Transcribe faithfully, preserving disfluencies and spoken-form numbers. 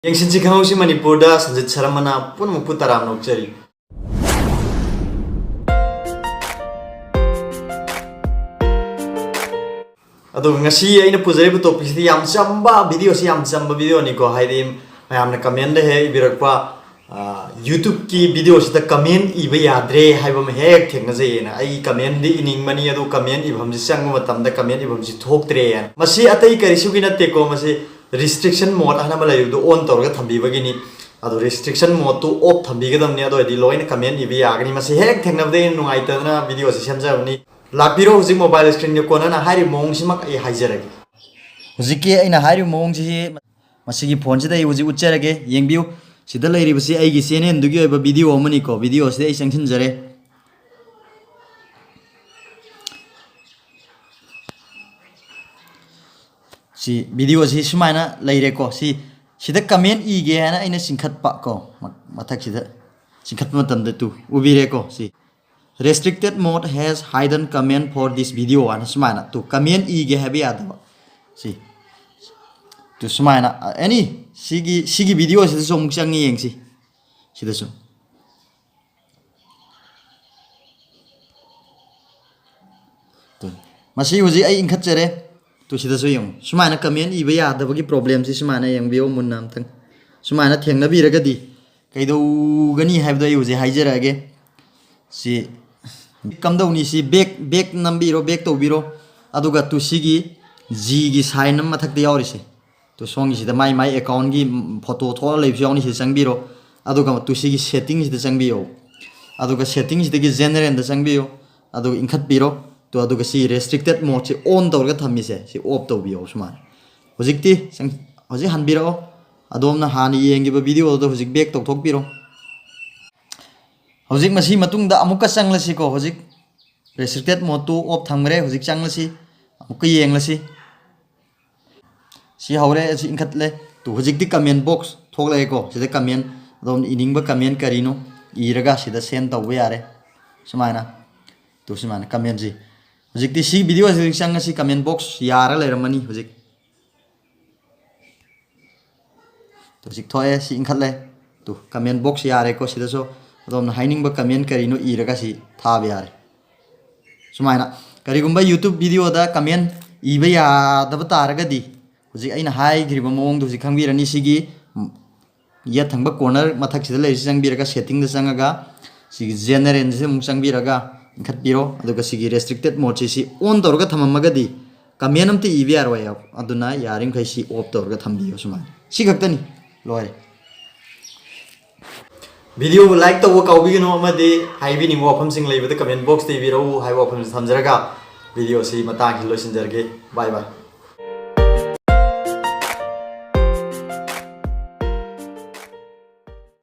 ꯌꯦꯡꯁꯤꯟꯁꯤ ꯈꯪꯍꯧꯁꯤ ꯃꯅꯤꯄꯨꯔꯗ ꯁꯟꯖꯤꯠ ꯁꯔꯃꯅ ꯄꯨꯝꯅꯃꯛꯄꯨ ꯇꯔꯥꯝꯅ ꯑꯣꯛꯆꯔꯤ꯫ ꯑꯗꯣ ꯉꯁꯤ ꯑꯩꯅ ꯄꯨꯖꯔꯤꯕ ꯇꯣꯄꯤꯛꯁꯤꯗꯤ ꯌꯥꯝ ꯆꯝꯕ ꯚꯤꯗꯤꯑꯣꯁꯤ, ꯌꯥꯝ ꯆꯝꯕ ꯚꯤꯗꯤꯑꯣꯅꯤꯀꯣ꯫ ꯍꯥꯏꯗꯤ ꯃꯌꯥꯝꯅ ꯀꯃꯦꯟꯗ ꯍꯦꯛ ꯏꯕꯤꯔꯛꯄ, ꯌꯨꯇ꯭ꯌꯨꯕꯀꯤ ꯚꯤꯗꯤꯑꯣꯁꯤꯗ ꯀꯃꯦꯟ ꯏꯕ ꯌꯥꯗ꯭ꯔꯦ ꯍꯥꯏꯕ ꯑꯃ ꯍꯦꯛ ꯊꯦꯡꯅꯖꯩꯌꯦꯅ꯫ ꯑꯩ ꯀꯃꯦꯟꯗꯤ ꯏꯅꯤꯡꯕꯅꯤ, ꯑꯗꯨ ꯀꯃꯦꯟ ꯏꯐꯝꯁꯤ ꯆꯪꯕ ꯃꯇꯝꯗ ꯀꯃꯦꯟ ꯏꯐꯝꯁꯤ ꯊꯣꯛꯇ꯭ꯔꯦꯅ꯫ ꯃꯁꯤ ꯑꯇꯩ ꯀꯔꯤꯁꯨꯒꯤ ꯅꯠꯇꯦꯀꯣ, ꯃꯁꯤ ꯔꯤꯁꯇ꯭ꯔꯤꯛꯁꯟ ꯃꯣꯗ ꯍꯥꯏꯅ ꯑꯃ ꯂꯩꯔꯤꯕꯗꯨ ꯑꯣꯟ ꯇꯧꯔꯒ ꯊꯝꯕꯤꯕꯒꯤꯅꯤ꯫ ꯑꯗꯣ ꯔꯤꯁꯇ꯭ꯔꯤꯛꯁꯟ ꯃꯣꯗꯇꯨ ꯑꯣꯐ ꯊꯝꯕꯤꯒꯗꯕꯅꯤ, ꯑꯗꯨ ꯑꯣꯏꯔꯗꯤ ꯂꯣꯏꯅ ꯀꯃꯦꯟ ꯏꯕ ꯌꯥꯒꯅꯤ꯫ ꯃꯁꯤ ꯍꯦꯛ ꯊꯦꯡꯅꯕꯗ ꯑꯩꯅ ꯅꯨꯡꯉꯥꯏꯇꯗꯅ ꯚꯤꯗꯤꯑꯣꯁꯤ ꯁꯦꯝꯖꯕꯅꯤ꯫ ꯂꯥꯛꯄꯤꯔꯣ ꯍꯧꯖꯤꯛ ꯃꯣꯕꯥꯏꯜ ꯁ꯭ꯀ꯭ꯔꯤꯟꯒꯤ ꯀꯣꯟꯅꯅ ꯍꯥꯏꯔꯤꯕ ꯃꯑꯣꯡꯁꯤꯃꯛ ꯑꯩ ꯍꯥꯏꯖꯔꯒꯦ꯫ ꯍꯧꯖꯤꯛꯀꯤ ꯑꯩꯅ ꯍꯥꯏꯔꯤꯕ ꯃꯑꯣꯡꯁꯤ ꯃꯁꯤꯒꯤ ꯐꯣꯟꯁꯤꯗ ꯑꯩ ꯍꯧꯖꯤꯛ ꯎꯠꯆꯔꯒꯦ, ꯌꯦꯡꯕꯤꯌꯨ꯫ ꯁꯤꯗ ꯂꯩꯔꯤꯕꯁꯤ ꯑꯩꯒꯤ ꯆꯦꯅꯦꯜꯗꯨꯒꯤ ꯑꯣꯏꯕ ꯚꯤꯗꯤꯑꯣ ꯑꯃꯅꯤꯀꯣ꯫ ꯚꯤꯗꯤꯑꯣꯁꯤꯗ ꯑꯩ ꯆꯪꯁꯤꯟꯖꯔꯦ꯫ ꯁꯤ ꯚꯤꯗꯤꯑꯣꯁꯤ ꯁꯨꯃꯥꯏꯅ ꯂꯩꯔꯦꯀꯣ꯫ ꯁꯤ, ꯁꯤꯗ ꯀꯃꯦꯟ ꯏꯒꯦ ꯍꯥꯏꯅ ꯑꯩꯅ ꯆꯤꯡꯈꯠꯄ ꯀꯣ, ꯃ-, ꯃꯊꯛꯁꯤꯗ ꯆꯤꯡꯈꯠꯄ ꯃꯇꯝꯗ ꯇꯨ ꯎꯕꯤꯔꯦꯀꯣ꯫ ꯁꯤ "Restricted mode has hidden comment for this video" ꯍꯥꯏꯅ ꯁꯨꯃꯥꯏꯅ ꯇꯨ ꯀꯃꯦꯟ ꯏꯒꯦ ꯍꯥꯏꯕ ꯌꯥꯗꯕ꯫ ꯁꯤ ꯇꯨ ꯁꯨꯃꯥꯏꯅ ꯑꯦꯅꯤ ꯁꯤꯒꯤ, ꯁꯤꯒꯤ ꯚꯤꯗꯤꯑꯣꯁꯤꯗꯁꯨ ꯑꯃꯨꯛ ꯆꯪꯉꯤ ꯌꯦꯡꯁꯤ꯫ ꯁꯤꯗꯁꯨ ꯇꯨ, ꯃꯁꯤ ꯍꯧꯖꯤꯛ ꯑꯩ ꯏꯟꯈꯠꯆꯔꯦ꯫ ꯇꯨ ꯁꯤꯗꯁꯨ ꯌꯦꯡꯉꯨ, ꯁꯨꯃꯥꯏꯅ ꯀꯃꯦꯟ ꯏꯕ ꯌꯥꯗꯕꯒꯤ ꯄ꯭ꯔꯣꯕ꯭ꯂꯦꯝꯁꯤ ꯁꯨꯃꯥꯏꯅ ꯌꯦꯡꯕꯤꯌꯨ ꯃꯨꯟꯅ ꯑꯝꯇꯪ꯫ ꯁꯨꯃꯥꯏꯅ ꯊꯦꯡꯅꯕꯤꯔꯒꯗꯤ ꯀꯩꯗꯧꯒꯅꯤ ꯍꯥꯏꯕꯗꯣ ꯑꯩ ꯍꯧꯖꯤꯛ ꯍꯥꯏꯖꯔꯛꯑꯒꯦ꯫ ꯁꯤ ꯀꯝꯗꯧꯅꯤ? ꯁꯤ ꯕꯦꯛ, ꯕꯦꯛ ꯅꯝꯕꯤꯔꯣ, ꯕꯦꯛ ꯇꯧꯕꯤꯔꯣ꯫ ꯑꯗꯨꯒ ꯇꯨ ꯁꯤꯒꯤ ꯖꯤꯒꯤ ꯁꯥꯏꯟ ꯑꯃ ꯃꯊꯛꯇ ꯌꯥꯎꯔꯤꯁꯦ, ꯇꯨ ꯁꯣꯝꯒꯤꯁꯤꯗ ꯃꯥꯏ ꯃꯥꯏ ꯑꯦꯀꯥꯎꯟꯒꯤ ꯐꯣꯇꯣ ꯊꯣꯛꯑ ꯂꯩꯕꯁꯨ ꯌꯥꯎꯅꯤ, ꯁꯤꯗ ꯆꯪꯕꯤꯔꯣ꯫ ꯑꯗꯨꯒ ꯇꯨ ꯁꯤꯒꯤ ꯁꯦꯠꯇꯤꯡꯁꯤꯗ ꯆꯪꯕꯤꯌꯣ꯫ ꯑꯗꯨꯒ ꯁꯦꯠꯇꯤꯡꯁꯤꯗꯒꯤ ꯖꯦꯅꯔꯦꯜꯗ ꯆꯪꯕꯤꯌꯣ꯫ ꯑꯗꯨꯒ ꯏꯟꯈꯠꯄꯤꯔꯣ꯫ ꯇꯨ, ꯑꯗꯨꯒ ꯁꯤ ꯔꯦꯁꯇ꯭ꯔꯤꯛꯇꯦꯠ ꯃꯣꯗꯁꯤ ꯑꯣꯟ ꯇꯧꯔꯒ ꯊꯝꯃꯤꯁꯦ ꯁꯤ ꯑꯣꯐ ꯇꯧꯕꯤꯌꯣ꯫ ꯁꯨꯃꯥꯏꯅ ꯍꯧꯖꯤꯛꯇꯤ ꯆꯪ-, ꯍꯧꯖꯤꯛ ꯍꯟꯕꯤꯔꯛꯑꯣ꯫ ꯑꯗꯣꯝꯅ ꯍꯥꯟꯅ ꯌꯦꯡꯈꯤꯕ ꯚꯤꯗꯤꯑꯣꯗꯨꯗ ꯍꯧꯖꯤꯛ ꯕꯦꯛ ꯇꯧꯊꯣꯛꯄꯤꯔꯣ꯫ ꯍꯧꯖꯤꯛ ꯃꯁꯤ ꯃꯇꯨꯡꯗ ꯑꯃꯨꯛꯀ ꯆꯪꯂꯁꯤꯀꯣ꯫ ꯍꯧꯖꯤꯛ ꯔꯦꯁꯇ꯭ꯔꯤꯛꯇꯦꯠ ꯃꯣꯗꯇꯨ ꯑꯣꯐ ꯊꯝꯈ꯭ꯔꯦ꯫ ꯍꯧꯖꯤꯛ ꯆꯪꯂꯁꯤ, ꯑꯃꯨꯛꯀ ꯌꯦꯡꯂꯁꯤ꯫ ꯁꯤ ꯍꯧꯔꯦ, ꯁꯤ ꯏꯟꯈꯠꯂꯦ꯫ ꯇꯨ, ꯍꯧꯖꯤꯛꯇꯤ ꯀꯃꯦꯟ ꯕꯣꯛꯁ ꯊꯣꯛꯂꯛꯑꯦꯀꯣ꯫ ꯁꯤꯗ ꯀꯃꯦꯟ, ꯑꯗꯣꯝꯅ ꯏꯅꯤꯡꯕ ꯀꯃꯦꯟ ꯀꯔꯤꯅꯣ ꯏꯔꯒ ꯁꯤꯗ ꯁꯦꯟ ꯇꯧꯕ ꯌꯥꯔꯦ꯫ ꯁꯨꯃꯥꯏꯅ, ꯇꯨ, ꯁꯨꯃꯥꯏꯅ ꯀꯃꯦꯟꯁꯤ꯫ ꯍꯧꯖꯤꯛꯇꯤ ꯁꯤ ꯚꯤꯗꯤꯑꯣꯁꯤ ꯍꯧꯖꯤꯛ ꯆꯪꯉꯁꯤ, ꯀꯃꯦꯟ ꯕꯣꯛꯁ ꯌꯥꯔ ꯂꯩꯔꯝꯃꯅꯤ ꯍꯧꯖꯤꯛ꯫ ꯍꯧꯖꯤꯛ ꯊꯣꯛꯑꯦ, ꯁꯤ ꯏꯟꯈꯠꯂꯦ꯫ ꯇꯨ, comment box ꯌꯥꯔꯦꯀꯣ꯫ ꯁꯤꯗꯁꯨ ꯑꯗꯣꯝꯅ ꯍꯥꯏꯅꯤꯡꯕ comment ꯀꯔꯤꯅꯣ ꯏꯔꯒ ꯁꯤ ꯊꯥꯕ ꯌꯥꯔꯦ꯫ ꯁꯨꯃꯥꯏꯅ ꯀꯔꯤꯒꯨꯝꯕ YouTube videoꯗ comment ꯏꯕ ꯌꯥꯗꯕ ꯇꯥꯔꯒꯗꯤ, ꯍꯧꯖꯤꯛ ꯑꯩꯅ ꯍꯥꯏꯈ꯭ꯔꯤꯕ ꯃꯑꯣꯡꯗꯣ ꯍꯧꯖꯤꯛ ꯈꯪꯕꯤꯔꯅꯤ꯫ ꯁꯤꯒꯤ ꯌꯦꯠ ꯊꯪꯕ corner ꯃꯊꯛꯁꯤꯗ ꯂꯩꯔꯤꯁꯤ ꯆꯪꯕꯤꯔꯒ, settingꯗ ꯆꯪꯉꯒ, ꯁꯤꯒꯤ generalꯁꯤ ꯑꯃꯨꯛ ꯆꯪꯕꯤꯔꯒ ꯏꯟꯈꯠꯄꯤꯔꯣ꯫ ꯑꯗꯨꯒ ꯁꯤꯒꯤ restricted modeꯁꯤ ꯁꯤ on ꯇꯧꯔꯒ ꯊꯝꯃꯝꯃꯒꯗꯤ comment ꯑꯝꯇ ꯏꯕ ꯌꯥꯔꯣꯏ꯫ ꯑꯗꯨꯅ ꯌꯥꯔꯤꯃꯈꯩ ꯁꯤ off ꯇꯧꯔꯒ ꯊꯝꯕꯤꯌꯨ꯫ ꯁꯨꯃꯥꯏꯅ, ꯁꯤ ꯈꯛꯇꯅꯤ, ꯂꯣꯏꯔꯦ꯫ Videoꯕꯨ like ꯇꯧꯕ ꯀꯥꯎꯕꯤꯒꯅꯨ, ꯑꯃꯗꯤ ꯍꯥꯏꯕꯤꯅꯤꯡꯕ ꯋꯥꯐꯝꯁꯤꯡ ꯂꯩꯕꯗ comment boxꯇ ꯏꯕꯤꯔꯛꯎ ꯍꯥꯏꯕ ꯋꯥꯐꯝꯁꯤ ꯊꯝꯖꯔꯒ videoꯁꯤ ꯃꯇꯥꯡꯁꯤ ꯂꯣꯏꯁꯤꯟꯖꯔꯒꯦ꯫ Bye bye꯫